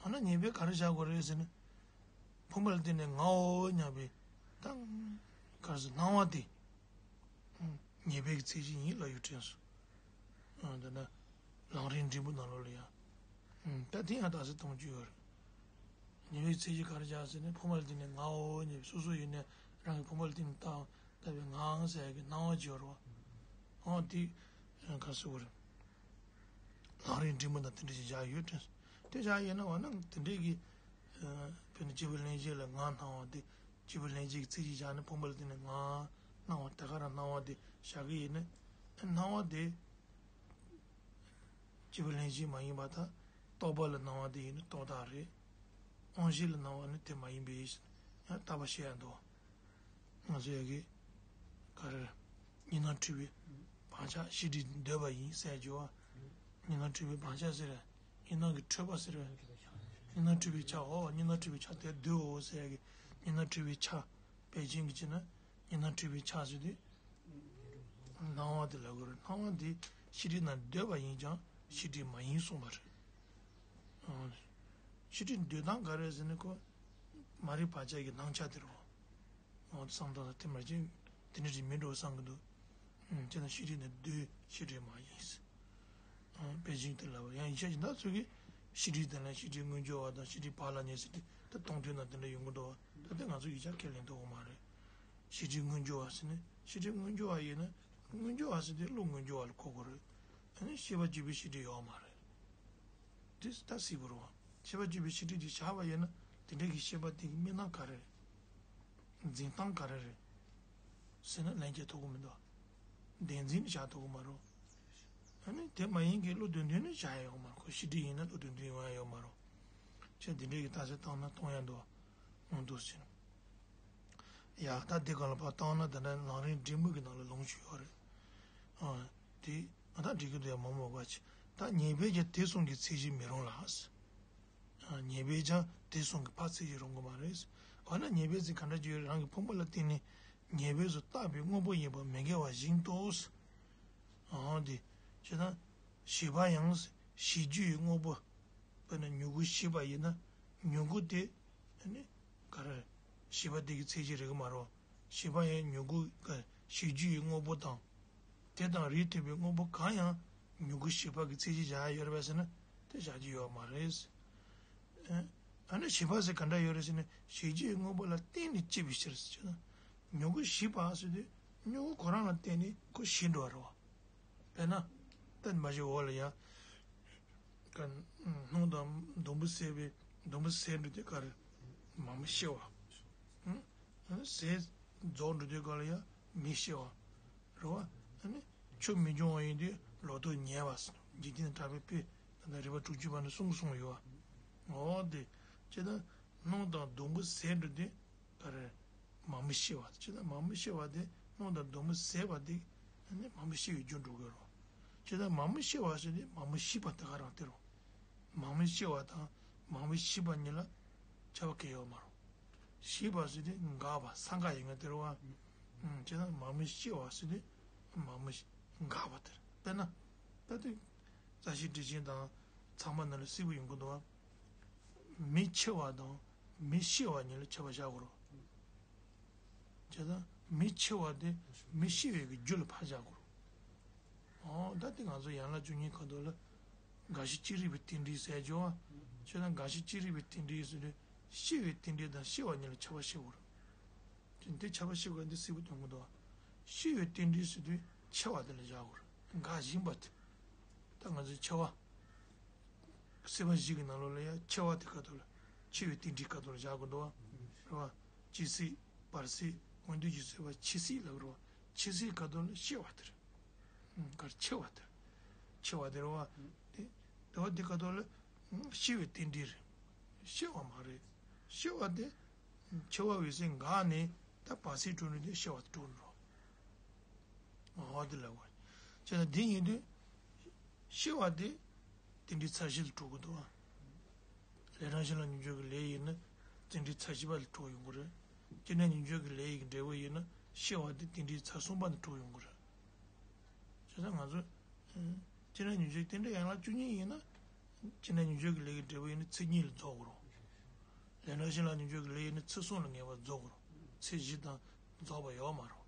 འོ་ན་ཉེར་སྦས་ག་རེ་བཞག་དགོས་རེད་ཟེར་ན། ཕུང་པོ་ལ་བརྟེན་ནས་ངའོ་སྙམ་པའི་ད་ག་རེ་ཟེར་སྣང་བ་དེ། ཉེར་སྦས་ཀྱི་མཚན་གཞི་ཡིན་ལབ་ཡོད་དྲན་སོང་། ཨ། འདི་ན་ལམ་རིམ་འབྲིང་པོ་ནང་ལོགས་ལ་ཡང་། ཨ། ད་དེ་ཡང་རྟགས་གསལ་གཏོང་རྒྱུ་ཡོད་རེད། ཉེར་སྦས་ཀྱི་མཚན་གཞི་ག་རེ་བཞག་ཟེར་ན་ཕུང་པོ་ལ་བརྟེན་ནས་ངའོ་སྙམ་པའི་སོ་སོ་ཡིན་ནས་རང་གི་ཕུང་པོ་ལ་བརྟེན་ནས་བཏགས་བཏགས་པའི་ངའང་ཟེར་ཡག་གི་སྣང་བ་ཅིག་ཡོད་རེད་བ། འོ་དེ་ག་རེ་ཟེར་དགོས་རེད། ལམ་རིམ་འབྲིང་པོ་དང་དེ་འདྲ་ཞིག་བཞག་ཡོད་དྲན། དེ་བཞག་ཡོད་ན་འོ་ན་དེ་འདྲའི་གི། ཨ། དཔེར་ན་སྐྱེས་བུ་ལྷན་སྐྱེས་ལ་ངའི་སྣང་བ་དེ། སྐྱེས་བུ་ལྷན་སྐྱེས་ཀྱི་མཚན་གཞི་བཞག་ནས་ཕུང་པོ་ལ་བརྟེན་ནས་ངའི་སྣང་བ་དེ་ག་རང་སྣང་བ་དེ་བཞག་གི་ཡིན་ན། སྣང་བ་དེ་སྐྱེས་བུ་ལྷན་སྐྱེས་མ་ཡིན་པར་ཐལ། རྟོག་པ་ལ་སྣང་བ་དེ་ཡིན་ན་རྟོག་བཏགས་རེད། དབང་ཤེས་ལ་སྣང་བ་ནི་དེ་མ་ཡིན་པས་ཡང་རྟག་པ་ཤེས་ཡག་འདུག་ང་ཚོ་ཡ་གི་ག་རེ། གཉིས་སྣང་འཁྲུལ་པའི་བག་ཆགས་ཤེས་སྒྲིབ་འདོད་པ་ཡིན་ཟེར་རྒྱུ་བ། གཉིས་སྣང་འཁྲུལ་པའི་བག་ཆགས་ཟེར། གཉིས་སྣང་གི་འཁྲུལ་པ་ཟེར། གཉིས་སྣང་འཁྲུལ་པའི་ཆ། འོ་གཉིས་སྣང་འཁྲུལ་པའི་ཆ་དེ་འདོད་འོ་ཟེར་ཡ་གི། གཉིས་སྣང་འཁྲུལ་པའི་ཆ། དཔེ་ཅན་གྱི་ཕྱིར་ན་གཉིས་སྣང་འཁྲུལ་པའི་ཆ་ཟེར་དུས། སྣང་བ་དེ་ལབ་དགོས་རེད། སྣང་བ་དེ་ཤེས་སྒྲིབ་རྣམས་འདོད་པ་ཡིན་ཀྱང་ཤེས་སྒྲིབ་མ་ཡིན་གསུངས་པ་རེད། ཨ། ཤེས་སྒྲིབ་འདོད་སྟངས་ག་རེ་ཟེར་ན་ཁོ། མ་རིག་བག་ཆགས་ཀྱི་སྣང་ཆ་དེ་རེད་བ། འོ་བསམ་སྟངས་དེ་མ་བྱེད་དེ་འདྲ་ཞིག་མིན་འགྲོ་བསམ་གྱི་འདུག་ཨ། དེ་ན་ཤེས་སྒྲིབ་ནི་འདོད་ཤེས་སྒྲིབ་མ་ཡིན། ཨ། དཔེ་ཅན་དེ་ལབ་པ་ཡང་ཡིག་ཆ་སྦྱིན་བདག་ཚོས་ཀྱིས་ཤེས་སྒྲིབ་དེ་ལ་ཤེས་སྒྲིབ་མངོན་གྱུར་བ་དང་ཤེས་སྒྲིབ་བག་ལ་ཉལ་ཟེར་ཏེ་ད་གཏོང་དུས་ན་དེ་འདྲ་ཡོང་གི་འདུག་བ། ད་དེ་ང་ཚོ་ཡིག་ཆ་ཁས་ལེན་ཐུབ་ཀྱི་མ་རེད། ཤེས་སྒྲིབ་མངོན་གྱུར་བ་ཟེར་ནས་ཤེས་སྒྲིབ་མངོན་གྱུར་བ་ཡིན་ན་མངོན་གྱུར་བ་ཟེར་དུས་བློ་མངོན་གྱུར་བ་ལ་གོ་དགོས་རེད། ཨ་ནི་ཤེས་པ་སྐྱེས་བུའི་ཤེས་སྒྲིབ་ཡོད་མ་རེད། དེ་ད་སྲིད་པ་རེད་བ། ཤེས་པ་སྐྱེས་བུའི་ཤེས་སྒྲིབ་དེ་བཞག་པ་ཡིན་ན་དེ་འདྲའི་གི་ཤེས་པ་དེ་གི་དམིགས་རྣམ་ག་རེ་རེད། འཛིན་སྟངས་ག་རེ་རེད། ཟེར་ན་ལན་རྒྱག་ཐུབ་ཀྱི་མི་འདུག་བདེན་འཛིན་བཞག་ཐུབ་ཀྱི་མ་རེད། ཨ་ནི་དེ་མ་ཡིན་གྱི་བློ་བདེན་བདེན་ནི་བཞག་ཡ་ཡོད་མ་རེད། ཁོ་ཤེས་སྒྲིབ་ཡིན་ན་བློ་བདེན་བདེན་ཡོང་ཡ་ཡོད་མ་རེད། ཁྱེད་འདི་འདྲའི་གི་རྟགས་གསལ་བཏང་ན་གཏོང་ཡ་འདུག་འོང་འདུག་ཟེར། ཡ་ད་འདི་ག་ལ་ཕར་བཏང་ན་དེ་འདྲ་ལམ་རིམ་འབྲིང་པོ་གི་ནང་ལ་ལུང་ཞིག་ཡོད་རེད། ཨ། དེ་ང་ད་འགྲིག་གི་འདུག་ཡ་མ་མོ་བ་ཆེ། ད་ཉེར་སྦས་ཀྱང་དེ་གསུམ་གྱི་མཚན་གཞི་མི་རུང་ལ། ཨ། ཉེར་སྦས་ཀྱང་དེ་གསུམ་གྱི་ཕར་མཚན་གཞི་རུང་གི་མ་རེད། འོ་ན་ཉེར་སྦས་ཟེར་ག་འདྲ་ཅིག་ཡོད་རེད། རང་གི་ཕུང་པོ་ལ་བརྟེན་ནས་ཉེར་སྦས་སུ་བཏགས་པའི་དངོས་པོ་ཡིན་པ་མི་འགལ་བ་བཞིན་དུ། ཨང་དེ། བྱས་ན། བྱིས་པ་ཡང་བྱིས་རྒྱུ་ཡི་དངོས་པོ། དཔེར་ན་མྱུ་གུ་བྱིས་པ་ཡིན་ན་མྱུ་གུ་དེ། ཨ་ནི། ག་རེ། བྱིས་པ་དེ་གི་ཚད་གཞི་རེད་གི་མ་རེད། བྱིས་པ་ཡང་མྱུ་གུ། ག་བྱིས་རྒྱུ་ཡི་དངོས་པོ་དང་། དེ་དང་རིགས་མཐུན་པའི་དངོས་པོ་གང་ཡང་མྱུ་གུ་བྱིས་པ་གི་ཚད་གཞི་བཞག་ཡ་ཡོད་རེད་པས་ཟེར་ན་དེ་བཞག་རྒྱུ་ཡོད་མ་རེད། ཨ་ནི་བྱིས་པ་ཟེར་ག་འདྲ་ཡོད་རེད་ཟེར་ན་བྱིས་རྒྱུ་ཡི་དངོས་པོ་ལ་བརྟེན་ནས་སྐྱེས་པའི་ཕྱིར་ཟེར་ན། མྱུ་གུ་བྱིས་པ་ཟེར་དུས་མྱུ་གུ་ཁོ་རང་ལ་བརྟེན་ནས་ཁོ་བྱིས་འགྲོ་བ་རེད་བ། དཔེར་ན། ད་མ་གཞི་འོག་ལ་ཡ། ག་སྣུམ་དང་སྡོང་བུ་ཟད་པའི་སྡོང་བུ་ཟད་འགྲོ་དུས་ག་རེ། མ་མོ་གཤེར་བ། ཨ། ཟས་རྫོགས་འགྲོ་དུས་ག་ལ་ཡ་མེ་གཤེར་བ། རེད་བ། ཨ་ནི་ཆུ་མི་འབྱུང་བ་ཡིན་དུས་ལོ་ཏོག་ཉལ་བ། འཇིག་རྟེན་གྲགས་པའི་དཔེ་ད་ལྟ་རིགས་པ་དྲུག་ཅུ་པ་ནས་གསུངས་གསུངས་ཡོད་བ། འོ་དེ། ཅི་ད་སྣུམ་དང་སྡོང་བུ་ཟད་འགྲོ་དུས། ག་རེ། མ་མོ་གཤེར་བ། ཅི་ད་མ་མོ་གཤེར་བ་དེ་སྣུམ་དང་སྡོང་བུ་ཟད་པ་དེ་ནི་མ་མོ་གཤེར་བའི་རྒྱུར་འགྲོ་གི་རེད། ཅི་ད་མ་མོ་གཤེར་བ་ཟེར་དེ་མ་མོ་བྱིས་པ་དེ་ག་རང་དེ་རེད། མ་མོ་གཤེར་བ་དང་མ་མོ་བྱིས་པ་གཉིས་ལ་ཁྱད་པར་གང་ཡང་ཡོད་མ་རེད། བྱིས་པ་ཟེར་དེ་འགགས་པ་ས་འགག་ཡིན་ང་དེ་རེད་བ། ཅི་ད་མ་མོ་གཤེར་བ་ཟེར་དེ་མ་མོ་འགགས་པ་དེ་རེད། དཔེར་ན། ད་དེ། རྩ་ཤེ་དྲི་ཅན་དང་ཚང་མ་ནང་ལ་སྲིད་པ་ཡོང་གི་འདུག་བ། མི་འཆི་བ་དང་མི་ཤི་བ་གཉིས་ལ་ཁྱད་པར་བཞག་དགོས་རེད། བྱས་ཙང་མི་འཆི་བ་དེ་མི་ཤི་བའི་གི་རྒྱུ་ལ་ཕར་བཞག་དགོས་རེད། འོ་ད་དེ་ང་ཚོ་ཡན་ལག་བཅུ་གཉིས་ཁ་ཐོག་ལ་རྒ་ཤི་ཅི་རིགས་པའི་རྟེན་འབྲེལ་ཟེར་རྒྱུ་བ། བྱས་ཙང་རྒ་ཤི་ཅི་རིགས་པའི་རྟེན་འབྲེལ་ཟེར་དུས་ཤི་བའི་རྟེན་འབྲེལ་དང་ཤི་བ་གཉིས་ལ་ཁྱད་པར་ཤེས་དགོས་རེད། དེ་འདི་ཁྱད་པར་ཤེས་དགོས་འདི་སྲིད་པ་དོན་གོ་འདུག་ཤི་བའི་རྟེན་འབྲེལ་ཟེར་དུས་འཆི་བ་དེ་ལ་བཞག་དགོས་རེད། འགག་བཞིན་པ་དེ། ད་ང་ཚོའི་འཆི་བ། སྲིད་པ་བཞི་གི་ནང་ལོགས་ལ་ཡང་འཆི་བ་དེ་ཁ་ཐོག་ལ། འཆི་བའི་རྟེན་འབྲེལ་ཁ་ཐོག་ལ་བཞག་དགོས་འདུག་བ། རེད་བ། ཇི་སྲིད། བར་སྲིད། མངོན་དུ་གྱུར་སྲིད་པ་འཆི་སྲིད་ལབ་རེད་བ། འཆི་སྲིད་ཁ་ཐོག་ལ་ཤི་བ་དེ་རེད། གར་འཆི་བ་དེ། འཆི་བ་དེ་རེད་བ། དེ། དེ་བ་དེ་ཁ་ཐོག་ལ། ཤི་བའི་རྟེན་འབྲེལ་རེད། ཤི་བ་མ་རེད། ཤི་བ་དེ། འཆི་བ་འོད་གསལ་འགག་ནས་ད་བར་སྲིད་གྲོལ་ནས་དེ་ཤི་བ་དེ་གྲོལ་འགྲོ། ཨོ་དེ་ལབ་དགོས། བྱས་ན་དེ་ཡིན་དུས། ཤེས་པ་དེ་རྟེན་འབྲེལ་ཚར་བཞི་ལ་གྲུབ་ཀྱི་འདུག་བ། ལས་རང་བཞིན་ལ་མྱོང་འགྱུར་གྱི་ལས་ཡིན་ན་རྟེན་འབྲེལ་ཚར་བཞི་པ་ལ་གྲུབ་ཡོང་གི་རེད། སྐྱེ་གནས་མྱོང་འགྱུར་གྱི་ལས་ཡིན་གྱི་འབྲས་བུ་ཡིན་ན་ཤེས་པ་དེ་རྟེན་འབྲེལ་ཚར་གསུམ་པ་ལ་གྲུབ་ཡོང་གི་རེད། བྱས་ཙང་ང་ཚོ། སྤྱིར་ན་ཉོན་ཆ་རྟེན་འབྲེལ་ཡན་ལག་བཅུ་གཉིས་ཡིན་ན། སྤྱིར་ན་ཉོན་ཆ་གི་ལས་ཀྱི་འབྲས་བུ་ཡིན་ན་ཚེ་གཉིས་ལ་རྫོགས་དགོས་རེད། ལས་རང་བཞིན་ལ་ཉོན་ཆ་གི་ལས་ཡིན་ན་ཚེ་གསུམ་ལ་ངེས་པར་རྫོགས་དགོས་རེད། ཚེ་བཞི་དང་རྫོགས་པ་ཡོད་མ་རེད།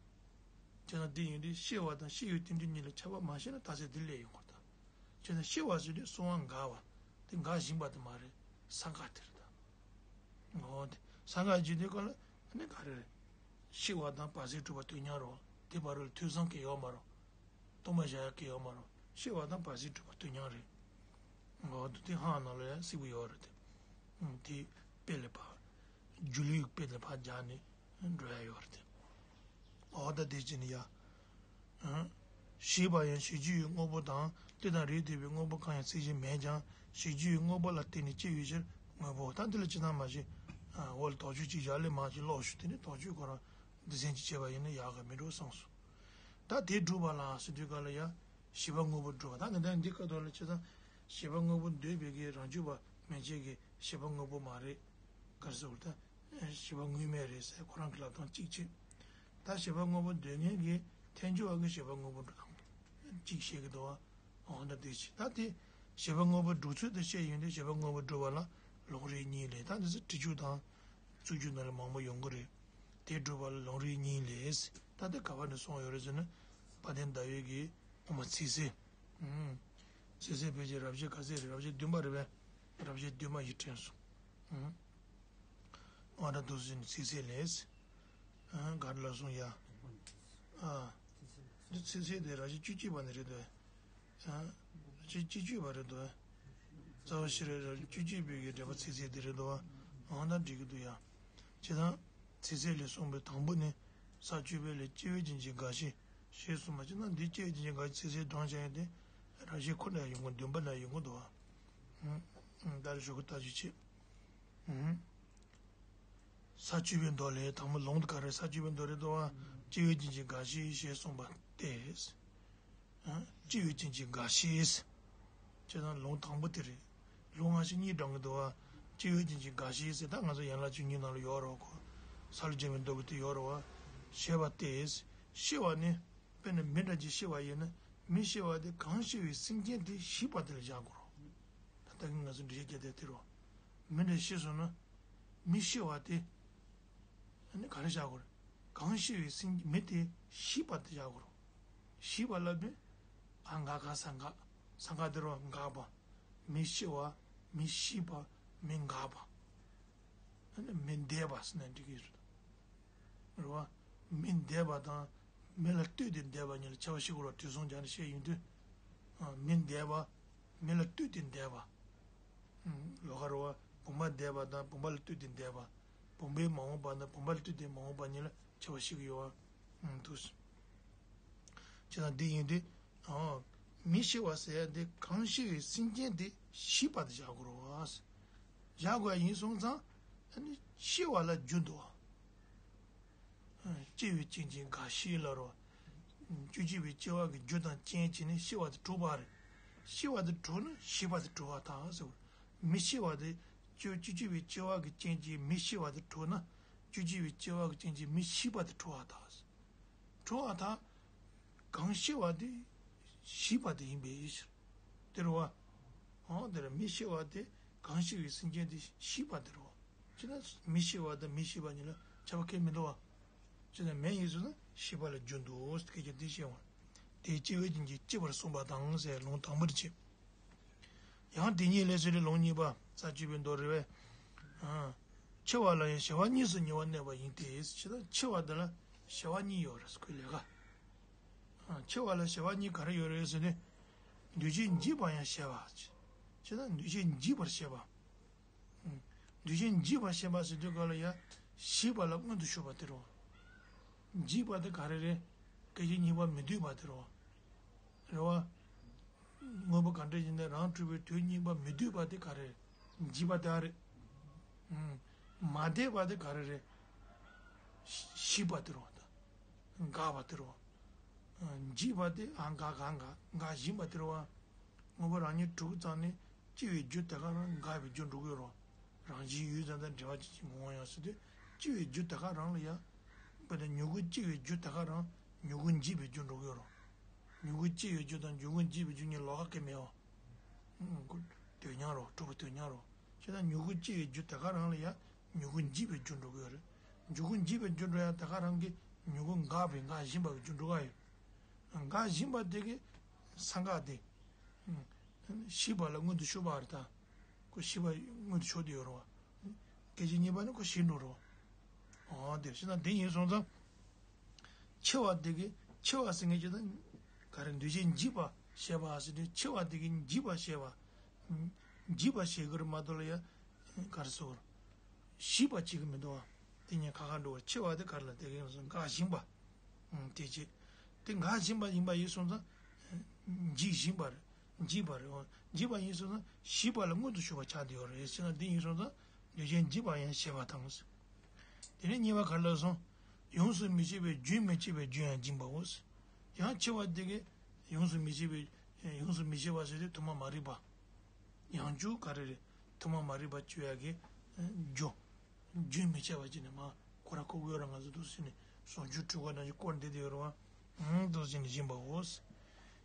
བྱས་ན་དེ་ཡིན་དུས་ཤེས་པ་དང་ཤེས་ཡུལ་རྟེན་འབྲེལ་གཉིས་ལ་ཁྱབ་པ་མ་ཤེས་ན་རྟགས་གསལ་དེ་སླེབས་ཡོང་གི་རེད་ད། བྱས་ན་ཤེས་པ་ཟེར་དུས་གསང་བ་འགགས་པ་དེ་འགག་བཞིན་པ་དེ་མ་རེད། སངས་རྒྱས་དེ་རེད་ད། འོ་དེ་སངས་རྒྱས་ཀྱི་དུས་སྐབས་ལ་ནི་ག་རེ་རེད། ཤེས་པ་དང་བར་སྲིད་གྲུབ་པ་དུས་མཉམ་རོ། དེ་བར་ལ་ཐོས་བསམ་གྱི་ཡོད་མ་རོ། སྟོང་པ་བཞག་ཡག་གི་ཡོད་མ་རོ། ཤེས་པ་དང་བར་སྲིད་གྲུབ་པ་དུས་མཉམ་རེད། འོ་དེ་དེ་ཧང་ནང་ལ་ཡང་སྲིད་པ་ཡོད་རེད་དེ། ཨང་དེ་དཔེ་ལ་ཕར། སྒྱུ་ལུས་དཔེ་ལ་ཕར་སྦྱར་ནས་འགྲོ་ཡ་ཡོད་རེད་དེ། འོ་ད་དེ་བྱས་ནས་ཡ། ཨང་། ཞེས་པ་ཡང་གཞི་རྒྱུ་ཡི་དངོས་པོ་དང་དེ་དང་རིགས་མཐུན་པའི་དངོས་པོ་གང་ཡང་ཚད་གཞི་མེད་ཀྱང་གཞི་རྒྱུ་ཡི་དངོས་པོ་ལ་བརྟེན་ནས་སྐྱེ་བའི་ཕྱིར་དངོས་པོ་ད་འདི་ལ་ཅི་ཙམ་མ་ཞིག་འོ་ལ་དོགས་གཅོད་ཅིག་བཞག་ལས་མ་ཅིག་ཀློག་ཞུ་དེ་ནི་དོགས་གཅོད་ཁོ་རང་སྡེ་ཚན་གཅིག་བྱས་པ་ཡིན་ན་ཡག་གི་མི་འགྲོ་བསམ་སོང་། ད་དེ་སྒྲུབ་པ་ལ་ཟེར་དུས་ག་ལ་ཡ། བཞི་པ་དངོས་པོ་སྒྲུབ་པ་ད་ནི་ད་འདི་སྐབས་ཐོག་ལ་ཅི་ཙམ། བཞི་པ་དངོས་པོ་འདོད་པའི་གི་རང་རྒྱུད་པ་མན་ཆད་ཀྱི་བཞི་པ་དངོས་པོ་མ་རེད། ག་རེ་ཟེར་བ་ད། བཞི་པ་དངོས་མེད་རེད་ཟེར་ཁོ་རང་གི་ལབ་སྟངས་གཅིག་བྱས། ད་བཞི་པ་དངོས་པོ་འདོད་མཁན་གྱི་ཐལ་འགྱུར་བ་གི་བཞི་པ་དངོས་པོ་སྒྲུབ་སྟངས་གཅིག་བཤད་ཀྱི་འདུག་བ། འོ་ན་དེ་བྱས་ད་དེ་བཞི་པ་དངོས་པོ་སྒྲུབ་ཚུལ་དེ་བཤད་ཡོང་དུས་བཞི་པ་དངོས་པོ་སྒྲུབ་པ་ལ་ལུང་རིགས་གཉིས་ལས་ད་འདི་ཚོ་འབྲི་རྒྱུ་དང་། བཙུགས་རྒྱུ་ན་ལ་མང་པོ་ཡོང་གི་རེད། དེ་སྒྲུབ་པ་ལ་ལུང་རིགས་གཉིས་ལས། ད་དེ་ག་བ་ནས་གསུངས་ཡོད་རེད་ཟེར་ན། དཔལ་ལྡན་ཟླ་འོད་ཀྱི་དབུ་མ་ཚིག་གསལ། ཨུམ། ཚིག་གསལ་ཕལ་ཆེར་རབ་བྱེད་ག་ཚད་རེད། རབ་བྱེད་བདུན་པ་རེད་པས། རབ་བྱེད་བདུན་པ་ཡི་དྲན་སོང་། ཨུམ། ཨ་ད་དུ་ཟིན་ཚིག་གསལ་ལས། ཨ་ག་རེ་ལ་གསུངས་ཡ། ཨ། འདི་ཚིག་གསལ་དེ་རབ་བྱེད་བཅུ་གཅིག་པ་ནས་རེད་འདུག་ཨ། རབ་བྱེད་བཅུ་གཅིག་པ་རེད་འདུག་རྩ་བ་ཤེས་རབ་རབ་བྱེད་བཅུ་གཅིག་པའི་གི་འགྲེལ་པ་ཚིག་གསལ་དེ་རེད་འདུག་ཨང་ད་འགྲིག་གི་འདུག་ཡ། བྱས་ཙང་། ཚིག་གསལ་ལས་གསུངས་པའི་དང་པོ་ནི། ས་བཅུ་པའི་ལས་སྐྱེ་བའི་རྐྱེན་གྱིས་འགག་ཤེས་ཞེས་གསུངས་པ་ཅིག་ན་འདི་སྐྱེ་བའི་རྐྱེན་གྱིས་འགག་ཚིག་གསལ་དྲངས་བྱ་ཡང་དེ། རབ་བྱེད་ཁོ་ན་ཡོང་གི་འདུན་པ་ན་ཡོང་གི་འདུག་ཨ། ད་རེ་ཞུ་གི་ལྟ་ཞིག་བྱེད། ས་བཅུ་པའི་མདོ་ལས་དང་པོ་ལུང་དུ་ག་རེ་ས་བཅུ་པའི་མདོ་རེད་དོ། སྐྱེ་བའི་རྐྱེན་གྱིས་འགག་ཤེས་ཞེས་གསུངས་པ་སྟེ། སྐྱེ་བའི་རྐྱེན་གྱིས་འགག་ཤེས། ཅེས་དང་ལུང་དང་པོ་དེ་རེད། ལུང་ང་ཞིག་གཉིས་དྲངས་ཀྱི་འདུག་བ། སྐྱེ་བའི་རྐྱེན་གྱིས་འགག་ཤེས་ཟེར་ད་ང་ཚོ་ཡན་ལག་བཅུ་གཉིས་ནང་ལ་ཡོད་རེད་གོ། ས་ལུ་སྦྱར་བའི་མདོ་གི་དེ་ཡོད་རེད་བ། ཞེས་པ་སྟེ། ཤེས་པ་ནི། དཔེར་ན་མི་འདྲ་ཅིག་ཤེས་པ་ཡིན་ན་མི་ཤེས་པ་དེ་གང་ཤེས་པའི་སེམས་ཅན་དེ་ཤེས་པ་དེ་ལ་བཞག་དགོས་རེད། ད་ལྟ་གི་ང་ཚོ་འགྲེལ་བཤད་རྒྱག་དེ་དེ་རེད་བ། མི་འདྲ་ཤེས་སོང་ན། མི་ཤེས་པ་དེ། ཨ་ནི་ག་རེ་བཞག་དགོས་རེད། གང་ཤེས་པའི་སེམས་མི་དེ་ཤེས་པ་དེ་བཞག་དགོས་རེད། ཤེས་པ་ལབ་དུས། ཨ་འགག་ག་ས་འགག་ས་འགག་དེ་རུ་འགག་པ། མི་ཤེས་པ། མི་ཤེས་པ། མི་འགག་པ། ཨ་ནི་མི་འདས་པ་ཟེར་ན་འགྲིག་གི་རེད། རེད་བ། མི་འདས་པ་དང་མི་ལ་ལྟོས་ཏེ་འདས་པ་གཉིས་ལ་ཁྱད་པར་ཤེས་དགོས་རེད་བ། དུས་གསུམ་སྦྱར་ནས་བཤད་ཡོང་དུས། ཨ་མི་འདས་པ། མི་ལ་ལྟོས་ཏེ་འདས་པ། ཨ་ལོགས་ཀ་རེད་བ། བུམ་པ་འདས་པ་དང་བུམ་པ་ལ་ལྟོས་ཏེ་འདས་པ། བུམ་པའི་མ་འོངས་པ་དང་བུམ་པ་ལ་ལྟོས་ཏེ་མ་འོངས་པ་གཉིས་ལ་ཁྱད་པར་ཤེས་ཀྱི་ཡོད་བ། ཨ་འདུག་བྱས་ཙང་འདི་ཡིན་དུས། ཨ། མི་ཤེས་པ་ཟེར་ཡ་འདི་གང་ཤེས་པའི་སེམས་ཅན་དེ་ཤེས་པ་དེ་བཞག་དགོས་རེད་བ། བཞག་དགོས་ཡ་ཡིན་སོང་ཙང་། ཨ་ནི་ཤེས་པ་ལ་རྒྱུ་འདུག་བ། སྐྱེ་བའི་རྐྱེན་གྱིས་འགག་ཤེས་ལ་རོ། བཅུ་གཅིག་པའི་སྐྱེ་བ་གི་རྒྱུ་དང་རྐྱེན་བྱས་ནས་ཤེས་པ་དེ་གྲུབ་པ་རེད། ཤེས་པ་དེ་གྲུབ་ན་ཤེས་པ་དེ་གྲུབ་པར་ཐལ་ཟེར། མི་ཤེས་པ་དེ། བཅུ་བཅུ་གཅིག་པའི་སྐྱེ་བ་གི་རྐྱེན་གྱིས་མི་ཤེས་པ་དེ་གྲུབ་ན། བཅུ་གཅིག་པའི་སྐྱེ་བ་གི་རྐྱེན་གྱིས་མི་ཤེས་པ་དེ་གྲུབ་པར་ཐལ་ཟེར། གྲུབ་པར་ཐལ། གང་ཤེས་པ་དེ་ཤེས་པ་དེ་ཡིན་པའི་ཕྱིར། དེ་རེད་བ། འོ་དེ་རེད། མི་ཤེས་པ་དེ་གང་ཤེས་པའི་སེམས་ཅན་དེ་ཤེས་པ་དེ་རེད་བ། ཅི་ན་མི་ཤེས་པ་དང་མི་ཤེས་པ་གཉིས་ལ་ཁྱད་པར་ཁས་མི་འདུག་བ། ཅི་ན་མེ་ཡིན་ཟེར་ན་ཤེས་པ་ལ་རྒྱུ་འདུག་སྐད་ཆ་འདི་བཤད་འོང་། དེ་སྐྱེ་བའི་རྐྱེན་གྱིས་སྐྱེ་བར་གསུངས་པ་དང་ཟེར་ལུང་དང་པོར་བྱེད། ཡང་དེ་ཉིད་ལས་ཟེར་ཏེ་ལུང་གཉིས་པ་རྩ་གཅིག་པའི་མདོ་རེད་པས། ཨ། འཆི་བ་ལ་ཡང་བྱ་བ་གཉིས་སུ་ཉེ་བར་གནས་པ་ཡིན་ཏེ། ཇི་ལྟར་འཆི་བ་འདི་ལ་བྱ་བ་གཉིས་ཡོད་རེད་ཁོའི་ལས་ཀ། ཨ། འཆི་བ་ལ་བྱ་བ་གཉིས་ག་རེ་ཡོད་རེད་ཟེར་ཏེ། འདུས་བྱས་འཇིག་པ་ཡང་བྱེད་པ། ཇི་ལྟར་འདུས་བྱས་འཇིག་པར་བྱེད་པ། འདུས་བྱས་འཇིག་པར་བྱེད་པ་ཟེར་དུས་སྐབས་ལ་ཡང་ཞེས་པ་ལ་སྔོན་དུ་ཞུགས་པ་དེ་རེད། འཇིག་པ་དེ་ག་རེ་རེད། སྐད་ཅིག་གཉིས་པ་མི་སྡོད་པ་དེ་རེད། རེད་བ། དངོས་པོ་གང་འདྲ་ཡིན་ན་རང་གྲུབ་པའི་དུས་གཉིས་པ་མི་སྡོད་པ་དེ་ག་རེ་རེད། འཇིག་པ་དེ་ཨ་རེད། མ་འདས་པ་དེ་ག་རེ་རེད། ཤེས་པ་དེ་རེད་བ། འགག་པ་དེ་རེད་ འཇིག་པ་དེ་ཨ་འགག་འགག་འགག་འགག་བཞིན་པ་དེ་རེད་བ། དངོས་པོ་རང་ཉིད་གྲུབ་ཙམ་ནས་སྐྱེ་བའི་རྒྱུ་དེ་ག་རང་འགག་པའི་རྒྱུ་འགྲོ་གི་ཡོད་རེད་བ། རང་བཞིན་ཡུལ་ཙམ་དང་འབྲེལ་བ་ཅན་གྱི་ངོ་བོ་ཡང་ཟེར་དུས་སྐྱེ་བའི་རྒྱུ་དེ་ག་རང་ལ་ཡང་། དཔེར་ན་མྱུ་གུ་སྐྱེ་བའི་རྒྱུ་དེ་ག་རང་མྱུ་གུ་འཇིག་པའི་རྒྱུ་འགྲོ་གི་ཡོད་རེད་བ། མྱུ་གུ་སྐྱེ་བའི་རྒྱུ་དང་མྱུ་གུ་འཇིག་པའི་རྒྱུ་གཉིས་ལོགས་ཀ་གི་མེད་བ། ཨང་། དུས་མཉམ་རོ། གྲུབ་པ་དུས་མཉམ་རོ། བྱས་ན་མྱུ་གུ་སྐྱེ་བའི་རྒྱུ་དེ་ག་རང་ལ་ཡང་མྱུ་གུ་འཇིག་པའི་རྒྱུ་འགྲོ་གི་ཡོད་རེད། མྱུ་གུ་འཇིག་པའི་རྒྱུ་འགྲོ་ཡང་དེ་ག་རང་གི་མྱུ་གུ་འགག་པའི་འགག་བཞིན་པ་གི་རྒྱུ་འགྲོ་ག་ཡོད། འགག་བཞིན་པ་དེ་གི་སངས་འགག་དེ། ཤེས་པ་ལ་མངོན་དུ་ཕྱོགས་པ་རེད་ད། ཁོ་ཤེས་པ་མངོན་དུ་ཕྱོགས་དེ་ཡོད་རེད་བ། སྐད་ཅིག་གཉིས་པ་ནི་ཁོ་ཤེས་འགྲོ་རེད་བ། འོ་དེ་བྱས་ན་དེ་ཡིན་སོང་ཙང་། འཆི་བ་དེ་གི་འཆི་བ་ཟེར་མཁན་ཅིག་དང་། ག་རེ་འདུས་བྱས་འཇིག་པ་ཞེས་པ་ཟེར་དུས་འཆི་བ་དེ་གི་འཇིག་པ་ཞེས་པ། འཇིག་པ་ཞེས་ཀྱི་རེད་མ་གཏོགས་ལ་ཡ། ག་རེ་ཟེར། ཤེས་པ་བྱེད་ཀྱི་མི་འདུག་བ། དེ་ཉིད་ཁ་ཁ་འགྲོ་བར་འཆི་བ་དེ་ག་རེ་ལ་དེ་གི་ཡོང་སོང་འགག་བཞིན་པ། དེ་བྱེད། དེ་འགག་བཞིན་པ་ཡིན་པ་ཡིན་སོང་ཙང་། འཇིག་བཞིན་པ་རེད། འཇིག་པ་རེད། འཇིག་པ་ཡིན་སོང་ཙང་ཤེས་པ་ལ་མངོན་དུ་ཕྱོགས་པ་ཆགས་བསྡད་ཡོད་རེད་ཟེར་ན་དེ་ཡིན་སོང་ཙང་འདུས་བྱས་འཇིག་པ་ཡང་ཞེས་པ་དང་། དེ་ནས་གཉིས་པ་ག་རེ་ལབ་སོང་། ཡོངས་སུ་མི་འཆི་བའི་རྒྱུན་མི་འཆད་པའི་རྒྱུ་ཡང་འབྱིན་པའོ། ཡང་འཆི་བ་དེ་གས་ཡོངས་སུ་མི་འཆད་པའི་ཡོངས་སུ་མི་འཆད་པ་ཟེར་དུས་ཐོག་མ་མ་རིག་པ། ཡང་བསྐྱར་ག་རེ་རེད། ཐོག་མ་མ་རིག་པ་བཅོས་ཡག་གི་རྒྱུ། རྒྱུན་མི་འཆད་པ་བྱས་ནས་མ་ཁོ་ར་ཁོ་གོ་ར་ང་ཚོ་འདུག་ཟེར་ནས་ཟུང་འཇུག་གྲུབ་པ་ནང་བཞིན་སྐོར་འདི་དེ་ཡོད་རེད་བ། འདུག་ཟེར་ནས་བཞིན་པའོ།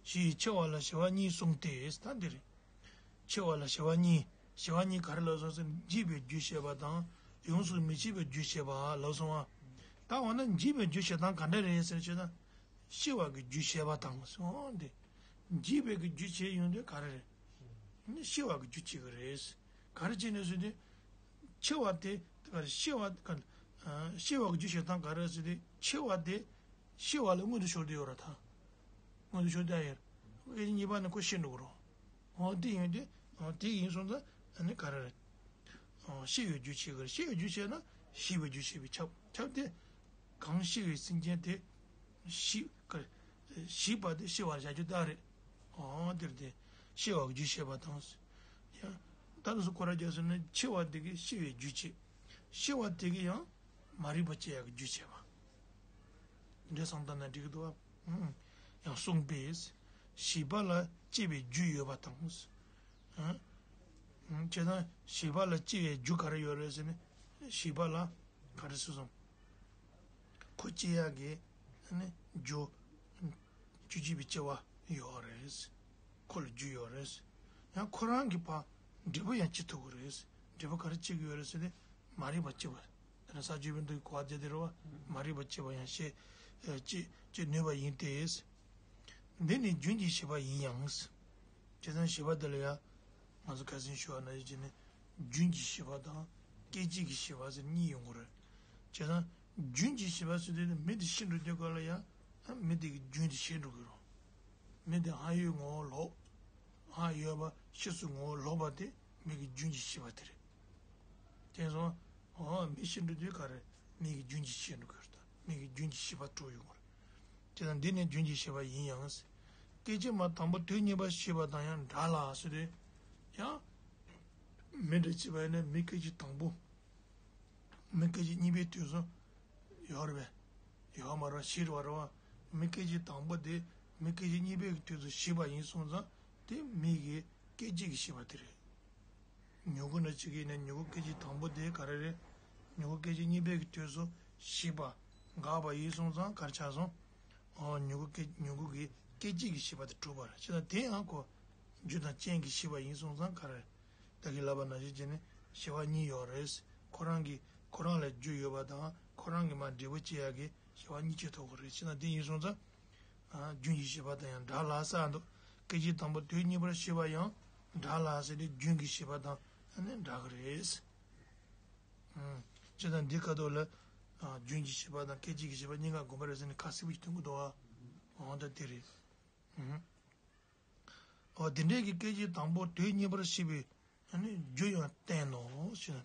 ཞེས་འཆི་བ་ལ་ཞི་བ་གཉིས་གསུངས་ཏེ་ད་འདིར། འཆི་བ་ལ་ཞི་བ་གཉིས། ཞི་བ་གཉིས་ག་རེ་ལབ་སོང་ཟེར་ན་འཇིག་པའི་རྒྱུ་བཤད་པ་དང་ཡོངས་སུ་མི་འཆི་བའི་རྒྱུ་བཤད་པ་ལབ་སོང་བ། ད་འོ་ན་འཇིག་པའི་རྒྱུ་བཤད་སྟངས་ག་འདྲ་རེད་ཟེར་བྱས་ན། ཤི་བ་གི་རྒྱུ་བཤད་པ་དང་སོང་སྟེ། འཇིག་པའི་གི་རྒྱུ་བྱས་ཡོང་དུས་ག་རེ་རེད། ནི་ཤི་བ་གི་རྒྱུ་བྱེད་གི་རེད། ག་རེ་བྱས་ནས་ཟེར་དུས། འཆི་བ་དེ་ག་རེ་ཤི་བ་ག་ཤི་བ་གི་རྒྱུ་བཤད་སྟངས་ག་རེ་ཟེར་དུས་འཆི་བ་དེ་ཤི་བ་ལ་མངོན་དུ་ཕྱོགས་བསྡད་ཡོད་ར་ད། མངོན་དུ་ཕྱོགས་བསྡད་ཡོད། སྐད་ཅིག་གཉིས་པ་ནི་ཁོ་ཤི་འགྲོ་གི་རེད། འོ་དེ་ཡིན་དུས། འོ་དེ་ཡིན་སོང་ཙང་ཨ་ནི་ག་རེ་རེད། ཤི་བའི་རྒྱུ་བྱེད་གི་རེད། ཤི་བའི་རྒྱུ་བྱས་ན་ཤི་བའི་རྒྱུ་བྱེད་པས་ཁྱབ་ཁྱབ་སྟེ། གང་ཤི་བའི་སེམས་ཅན་དེ། ཤི་ག་ཤི་བ་དེ་ཤི་བར་བྱ་རྒྱུ་དག་རེད། འོ་དེར་དེ་ཤི་བ་གི་རྒྱུ་བྱེད་པ་དང་། ཡང་ད་དུ་སུ་ཁོ་ར་རྒྱག་སོང་ན་འཆི་བ་དེ་གི་ཤི་བའི་རྒྱུ་བྱེད། ཤི་བ་དེ་གི་ཡང་མ་རིག་པ་སྐྱེ་ཡག་གི་རྒྱུ་བྱེད་པ། འདྲེ་སང་ད་ན་འགྲིག་གི་འདུག་བ། ཡང་གསུངས་པས། བྱིས་པ་ལ་སྐྱེ་བའི་རྒྱུ་ཡོད་པ་དང་། བྱས་ཙང་བྱིས་པ་ལ་སྐྱེ་བའི་རྒྱུ་ག་རེ་ཡོད་རེད་ཟེར་ན། བྱིས་པ་ལ་ག་རེ་ཟེར་སོང་། ཁོ་སྐྱེ་ཡག་གི་རྒྱུ། རྒྱུ་བྱེད་པའི་སྐྱེ་བ་ཡོད་རེད། ཁོ་ལ་རྒྱུ་ཡོད་རེད། ཡང་ཁོ་རང་གི་ཕར་འབྲས་བུ་ཡང་སྐྱེ་ཐུབ་ཀྱི་རེད། འབྲས་བུ་ག་རེ་སྐྱེ་གི་ཡོད་རེད་ཟེར་ན། མ་རིག་པ་སྐྱེ་བ། དེ་ནི་ས་བཅུ་པའི་མདོའི་གོ་བ་དེ་དེ་རེད་བ། མ་རིག་པ་སྐྱེ་བ་ཡང་ཤེས། སྐྱེ་སྐྱེ་ནུས་པ་ཡིན་ཏེ། འདི་ནི་རྒྱུན་གྱི་བྱིས་པ་ཡིན་ཡང་། བྱས་ཙང་བྱིས་པ་འདི་ལ་ཡང་། ང་ཚོ་ཁ་སང་ཞུ་བ་ནང་བཞིན་བྱས་ནས། རྒྱུན་གྱི་བྱིས་པ་དང་། སྐད་ཅིག་གི་བྱིས་པ་ཟེར་གཉིས་ཡོང་གི་རེད། བྱས་ཙང་། རྒྱུན་གྱི་བྱིས་པ་ཟེར་དུས་ནི་མི་དེ་ཤི་འགྲོ་དུས་སྐབས་ལ་ཡང་། མི་དེ་གི་རྒྱུན་དེ་ཤེས་འགྲོ་གི་རེད། མི་དེ་ཧ་ཡོད་ངོ་བོ་ལོག་ཧ་ཡོད་པ་ཤི་སོང་ངོ་བོ་ལོག་པ་དེ་མི་གི་རྒྱུན་གྱི་བྱིས་པ་དེ་རེད། དེ་སོང་། འོ་མི་ཤི་འགྲོ་དུས་ག་རེ་མི་གི་རྒྱུན་གྱི་བྱིས་འགྲོ་གི་རེད་ད། མི་གི་རྒྱུན་གྱི་བྱིས་པ་དྲུག་ཡོད་ངོ་རེད། དེ་དང་འདི་ནི་རྒྱུན་གྱི་བྱིས་པ་ཡིན་ཡང་། སྐད་ཅིག་མ་དང་པོ་དུས་གཉིས་པར་ཤི་བ་དང་ཡང་འདྲ་ལ་ཟེར་ཏེ། ཡང་། མི་འདྲ་བྱིས་པ་ཡིན་ན་མི་སྐད་ཅིག་དང་པོ། མི་སྐད་ཅིག་གཉིས་པའི་དུས་སུ་ཡོད་རེད་པས། ཡོད་མ་རེད་པ་ཤི་རེད་པ་རེད་པ། མི་སྐད་ཅིག་དང་པོ་དེ་མི་སྐད་ཅིག་གཉིས་པའི་དུས་སུ་ཤི་བ་ཡིན་སོང་ཙང་དེ་མི་གི་སྐད་ཅིག་གི་ཤི་བ་དེ་རེད། མྱུ་གུ་འདྲ་ཅིག་ཡིན་ན་མྱུ་གུ་སྐད་ཅིག་དང་པོ་དེ་ག་རེ་རེད། མྱུ་གུ་སྐད་ཅིག་གཉིས་པའི་དུས་སུ་ཤི་བ་འགག་པ་ཡིན་སོང་ཙང་ག་རེ་ཆགས་སོང་། ཨོ་མྱུ་གུ་སྐད་མྱུ་གུ་གི་སྐད་ཅིག་གི་ཤི་བ་དེ་གྲུབ་པ་རེད། ཅི་ལྟར་དེ་ཡང་ཁོ་རྒྱུ་དང་རྐྱེན་གྱི་ཤི་བ་ཡིན་སོང་ཙང་ག་རེ་རེད། ད་གིན་ལབ་པ་ནང་བཞིན་བྱས་ནས་བྱིས་པ་གཉིས་ཡོད་རེད། ཁོ་རང་གི་ཁོ་རང་ལ་རྒྱུ་ཡོད་པ་དང་ཁོ་རང་གི་མར་འབྲས་བུ་སྐྱེ་ཡག་གི་བྱིས་པ་གཉིས་སྐྱེ་ཐུབ་ཀྱི་རེད། བྱས་ན་དེ་ཡིན་སོང་ཙང་། ཨ་རྒྱུན་གྱི་བྱིས་པ་དང་ཡང་འདྲ་ལ་ཟེར་འདུག་སྐད་ཅིག་དང་པོ་དུས་གཉིས་པར་ཤི་བ་ཡང་འདྲ་ལ་ཟེར་ཏེ་རྒྱུན་གྱི་བྱིས་པ་དང་ཨ་ནི་འདྲ་གི་རེད། ཨང་། བྱས་ཙང་འདི་ཁ་ཐོག་ལ། ཨ་རྒྱུན་གྱི་བྱིས་པ་དང་སྐད་ཅིག་གི་བྱིས་པ་གཉིས་ཀ་དགོངས་པ་རེད་ཟེར་ནས་ཁ་གསལ་པོ་ཞིག་སྟོན་གྱི་འདུག་ཨ། འོ་ད་དེ་རེད། ཨང་། འོ་དེ་འདྲའི་གི་སྐད་ཅིག་དང་པོ་དུས་གཉིས་པར་ཤི་བའི་ཨ་ནི་རྒྱུ་ཡང་བསྟན་ནོ་ཞེ་ན།